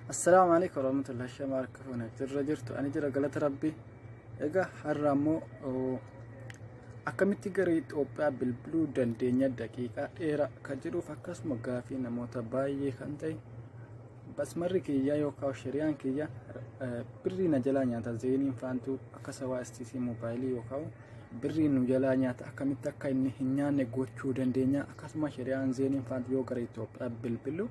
Assalaamu alaikum warahmatullahi wabarakatuh. Jirra jirtu, ani jira, galata Rabbi. Egaa har'a ammoo akkamitti gara Itoophiyaa bilbiluu dandeenya daqiiqaa dheeraa kan jedhuuf, akkasuma gaafii namoota baay'ee kan ta'e, basmarri kiyyaa yookaan shiriyaan kiyya birrii na jalaa nyaata, Zainiin faantuu akka sawaa STC moobaayilii yookaan birrii nu jalaa nyaata, akkamitti akka inni hin nyaanne gochuu dandeenya? Akkasuma shiriyaan Zainiin faantuu yoo gara Itoophiyaa bilbillu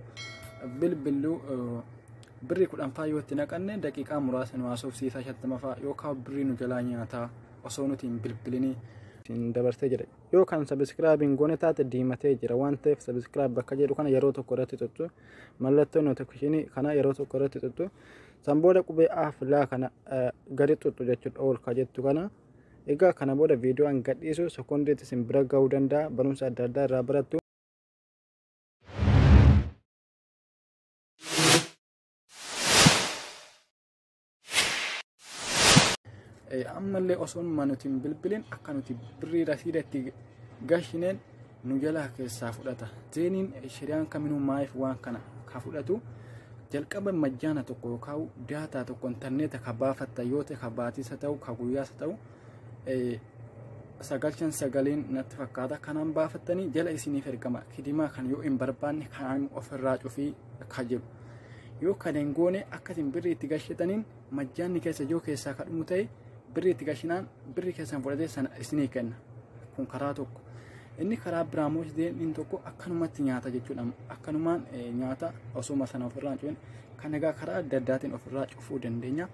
birrii 10 faa yoo itti naqanne daqiiqaa muraasa nu haasofsiisaa, 50 faa, yookaan birrii nu jalaa nyaataa osoo nuti hin bilbilinii dabarsee jira. Yoo kan subscribe hin goone taate diimatee jira waan ta'eef, subscribe bakka jedhu kana yeroo tokko irratti tuttu, mallattoo notification kana yeroo tokko irratti tuttu. San booda qubee A fi laa kana gadi tuttu jechuudha, ol ka jettu kana. Egaa kana booda viidiyoo an gadhiisu sekoondiitti isin bira gahuu danda'a, barumsa adda addaa irraa barattu. Ammallee osoo nuti hin bilbilin akka nuti birrii rasiida itti gashineen nu jalaa keessaa fudhata. Zainiin shiriyaan kaminuu maaliif waan kana ka fudhatu? Jalqaba majjaana tokko yookaan data tokko intarneeta ka baafatta yoo ta'e, ka baatiisa ta'u, ka guyyaas ta'u, 959n natti fakkaata, kanaan baafattanii jala isiniif ergama. Kidimaa kan yoo hin barbaanne kanaan ofirraa cufii ka jedhu. Yoo kan hin goone akkasin birrii itti gashataniin majjaanni keessa yoo keessaa ka dhumu ta'e, birrii itti gashinaan birrii keessan fudhatee sana isinii kenna. Kun karaa tokko. Inni karaa biraa immoo inni tokko akkanumatti nyaata jechuudha. Akkanumaan nyaata osuma sana ofirraa cufin. Kan egaa karaa adda addaatiin ofirraa cufuu dandeenya.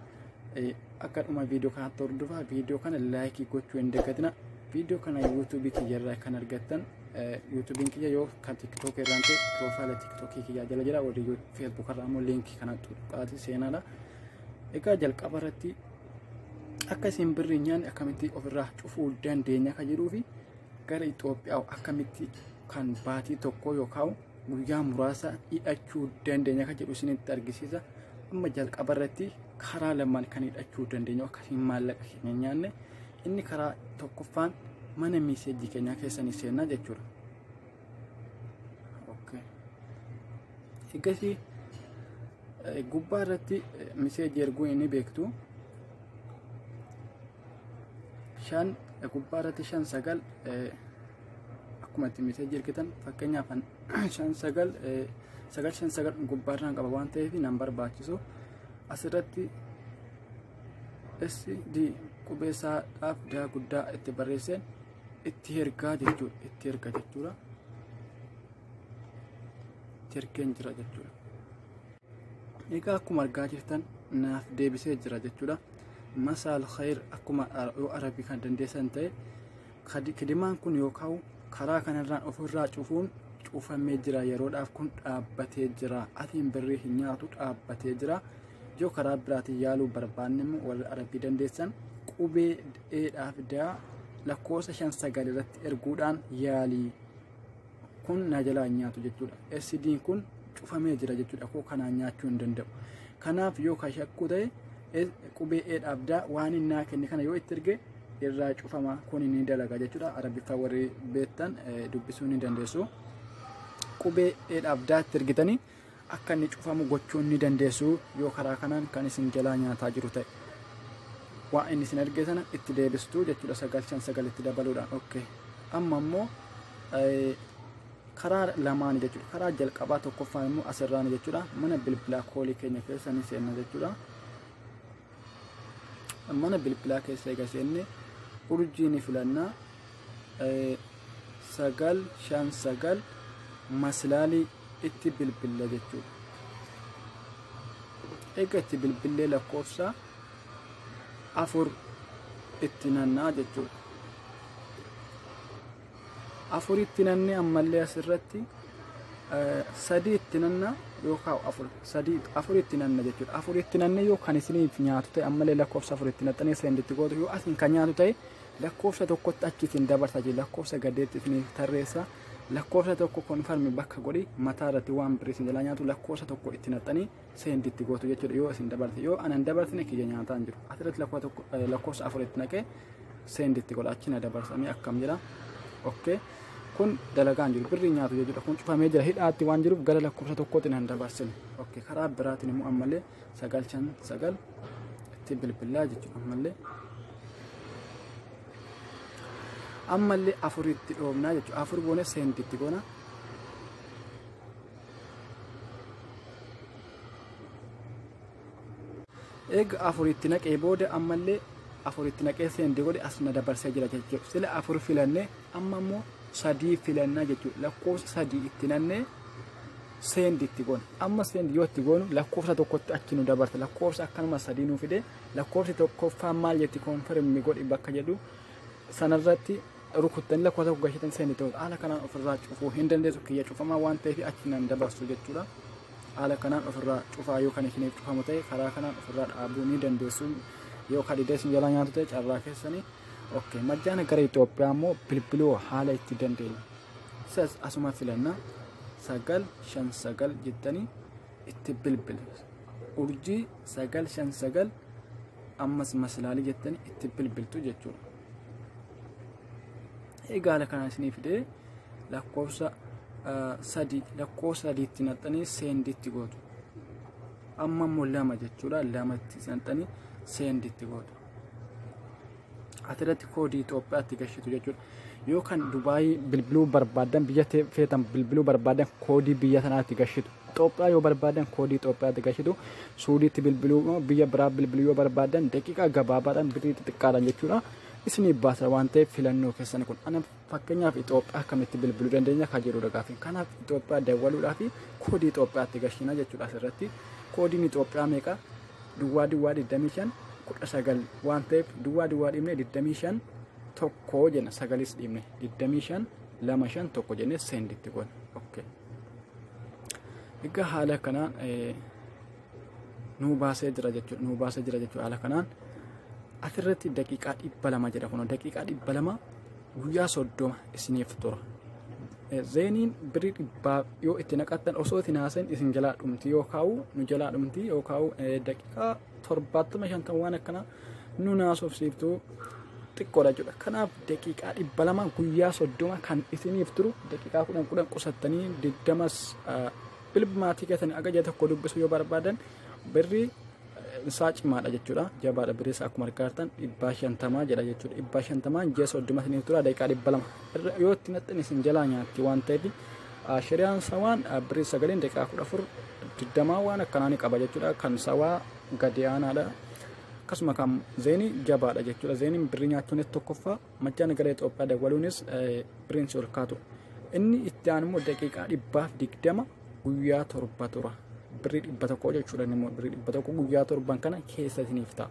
Akka dhuma viidiyoo kanaatti hordofaa, viidiyoo kana like gochuu hin dagatina. Viidiyoo kana YouTubeii kiyyarraa kan argattan, YouTubeiin kiyya yoo kan TikTok irraan ta'e profile TikTokii kiyyaa jala jira, warri Facebook irraa immoo linkii kana tuqaati seenaadha. Egaa jalqaba irratti akka isin birrii nyaanni akkamitti ofirraa cufuu dandeenya kan jedhuu fi gara Itoophiyaa akkamitti kan baatii tokko yookaan guyyaa muraasa hidhachuu dandeenya kan jedhu isinitti argisiisa. Amma jalqaba irratti karaa lamaan kan hidhachuu dandeenyu akkasiin maallaqa keenya nyaanne, inni karaa tokkoffaan mana messageii keenyaa keessanii seenna jechuudha. Egasii gubbaa irratti messageii erguu inni beektu, 5 gubbaa irratti 5 9 akkuma itti messageii ergitan, fakkeenyaaf 5 9 9 5 9 gubbaa irraan qaba waan ta'eef nan barbaachisu. Asirratti SD qubee isaadhaaf daa guddaa itti barreesseen itti ergaa jechuudha, itti erga jechuudha, itti ergeen jira jechuudha. Egaa akkuma argaa jirtan naaf deebisee jira jechuudha. Masaal khayr, akkuma yoo Arabii kan dandeessan ta'e, kidimaan kun yookaan karaa kanarraan ofirraa cufuun cufamee jira, yeroodhaaf kun dhaabbatee jira, atiin birrii hin nyaatu, dhaabbatee jira. Yoo karaa biraatiin yaaluu barbaanne immoo, warri Arabii dandeessan qubee eedhaaf daa lakkoofsa 5 9 irratti erguudhaan yaalii, kun na jalaa hin nyaatu jechuudha. SD'n kun cufamee jira jechuudha. Koo kanaan nyaachuu hin danda'u. Kanaaf yoo ka shakkuu ta'e, qubee eedhaaf daa waan inni naa kenne kana yoo itti erge irraa cufama, kun ni dalaga jechuudha. Arabiffaa warri beektan dubbisuu ni dandeessu. Qubee eedhaaf daa itti ergitanii akka inni cufamu gochuu ni dandeessu yoo karaa kanaan kan isin jalaa nyaataa jiru ta'e. Waan inni isin erge sana itti deebistuu jechuudha, 9 5 9 itti dabaluudhaan. Okay. Amma immoo karaa lamaani jechuudha. Karaa jalqabaa tokkoffaan immoo asirraani jechuudha. Mana bilbilaa callii keenya keessa ni seenna jechuudha. Mana bilbilaa keessa eega seenne urjii ni filannaa, 959 maslaalii itti bilbilla jechuudha. Eega itti bilbillee lakkoofsa 4 itti nannaa jechuudha. 4 itti nannee ammallee asirratti 3 itti nanna yookaan 4, 3, 4 itti nanna jechuudha. 4 itti nannee yoo kan isiniif nyaatu ta'e, ammallee lakkoofsa 4 itti naxxanii send itti gootu. Yoo asin kan nyaatu ta'e, lakkoofsa tokkotti achi isin dabarsa jechuudha. Lakkoofsa gadeetti isiniif tarreessa. Lakkoofsa 1 confirm bakka godhi mataa irratti waan birrii isin jalaa nyaatu lakkoofsa 1 itti naxxanii send itti gootu jechuudha yoo isin dabarte. Yoo anan dabarsine kiyya nyaataa hin jiru. Asirratti 1, lakkoofsa 4 itti naqee send itti godha, achi na dabarsamee akkam jedha. Okay. Kun dalagaan jiru, birrii nyaatu jechuudha. Kun cufamee jira, hidhaatti waan jiruuf gara lakkoofsa tokkootiin hin dabarsine. Okay, karaa biraatiin immoo ammallee 959 itti bilbilaa jechuudha. Ammallee afuritti dhoofnaa jechuudha. Afur goone send itti goona. Eega afuritti naqee booda ammallee afuritti naqee send godhe, as na dabarsee jira jechuudha. Sila afur filannee, amma immoo sadii filannaa jechuudha. Lakkoofsa sadii itti nannee send itti goona. Amma send yoo itti goonu lakkoofsa tokkotti achi nu dabarsa. Lakkoofsa akkanuma sadii nu fide. Lakkoofsi tokkoffaan maal jetti? Confirm godhi bakka jedhu sanarratti rukuttanii lakkoofsa tokko gashitan, send itti godhu. Haala kanaan ofirraa cufuu hin dandeessu. Kiyya cufamaa waan ta'eef achi nan dabarsu jechuudha. Haala kanaan ofirraa cufaa. Yoo kan isiniif cufamu ta'e, karaa kanaan ofirraa dhaabuu ni dandeessu. Yoo kadidee isin jalaa nyaatu ta'e, carraa keessanii. Okay, majjaana gara Itoophiyaa immoo bilbiluu haala itti dandeenyu. Isas asuma filannaa, 959 jettanii itti bilbilu. Urjii 959 ammas maslaalii jettanii itti bilbiltu jechuudha. Egaa haala kanaan isinii fidee lakkoofsa sadii, lakkoofsa sadiitti naqxanii send itti gootu. Amma immoo lama jechuudha, lamatti naqxanii send itti gootu. Asirratti koodii Itoophiyaatti gashitu jechuudha. Yoo kan Dubaayii bilbiluu barbaadan, biyya feetan bilbiluu barbaadan, koodii biyya sanaatti gashitu. Itoophiyaa yoo barbaadan koodii Itoophiyaatti gashitu. Suudiitti bilbiluu, biyya biraa bilbiluu yoo barbaadan, daqiiqaa gabaabaadhaan birrii xixiqqaadhaan jechuudha. Isinii baasa waan ta'eef filannoo keessan kun. Ana fakkeenyaaf Itoophiyaa akkamitti bilbiluu dandeenya kan jedhudha gaafiin. Kanaaf Itoophiyaa dawwaluudhaaf koodii Itoophiyaatti gashina jechuudha asirratti. Koodiin Itoophiyaa meeqa? Duwwaa duwwaa 25 19 waan ta'eef, duwwaa duwwaa dhiibne, 25 tokko jenna, sagalis dhiibne, 25 2 5 1 jennee send itti goona. Okay. Egaa haala kanaan nuu baasee jira jechuudha. Nuu baasee jira jechuudha haala kanaan. Asirratti daqiiqaa 200 jedha, kun daqiiqaa 200 guyyaa 30 isiniif tura. Zeeniin birrii dhibbaa yoo itti naqattan, osoo itti haasayin isin jalaa dhumti, yoo kaa'u nu jalaa dhumti, yoo kaa'u daqiiqaa 70, 50 waan akkanaa nu naasofsiiftuu xiqqoodha jechuudha. Kanaaf daqiiqaa 200 guyyaa 30 kan isiniif turu, daqiiqaa 10 10 qusattanii 20s bilbilaatii keessanii aga ji'a tokko dubbisuu yoo barbaadan, birrii isaa cimaadha jechuudha. Jabaadha, birrii isaa akkuma argaa 150 jedha jechuudha. 150n ji'a 30 isiniif tura. Daqiiqaa 200 yoo itti naqxan isin jalaa nyaatti waan ta'eef, shiriyaan sawaan birrii sagaleen daqiiqaa 14, 20 waan akkanaa ni qaba jechuudha. Kan sawaa gadi aanaadha. Akkasuma kan zeenii jabaadha jechuudha. Zeeniin birrii nyaachuunis tokkoffaa, machaan gara Itoophiyaa dawwaluunis birriin si ol kaatu. Inni itti aanu immoo daqiiqaa 120 guyyaa 7 tura. Birrii 100 jechuudha, immoo birrii 100 guyyaa torban kana keessa isiniif ta'a.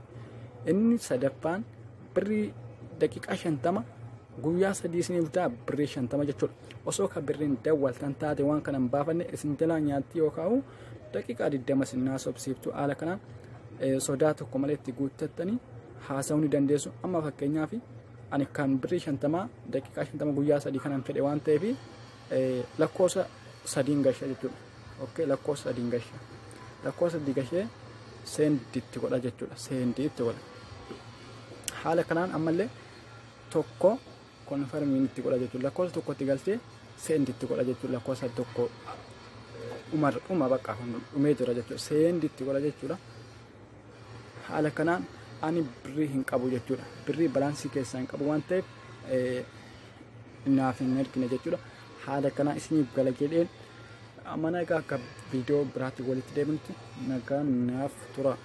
Inni sadaffaan birrii daqiiqaa 50 guyyaa 3 isiniif ta'a, birrii 50 jechuudha. Osoo ka birriin dawwaltan taate, waan kana hin baafanne isin jalaa nyaatti, yoo kaa'u daqiiqaa 20 isin naasofsiiftu. Haala kanaan sodaa tokko malee itti guuttattanii haasa'uu ni dandeessu. Amma fakkeenyaaf ani kan birrii 50 daqiiqaa 50 guyyaa 3 kanan fedhe waan ta'eef, lakkoofsa sadiin gasha jechuudha. Okay, lakkoofsa sadiin gasha. Lakkoofsa sadii gashee send itti godha jechuudha. Send itti godha. Haala kanaan ammallee tokko confirmiin itti godha jechuudha. Lakkoofsa tokkotti galchee send itti godha jechuudha. Lakkoofsa tokko dhuma bakka dhumee jira jechuudha. Send itti godha jechuudha. Haala kanaan ani birrii hin qabu jechuudha. Birrii balance keessaa hin qabu waan ta'eef naaf hin ergine jechuudha. Haala kanaan isiniif gala jedheen mana. Egaa akka viidiyoo biraatti walitti deebinutti nagaan naaf tura.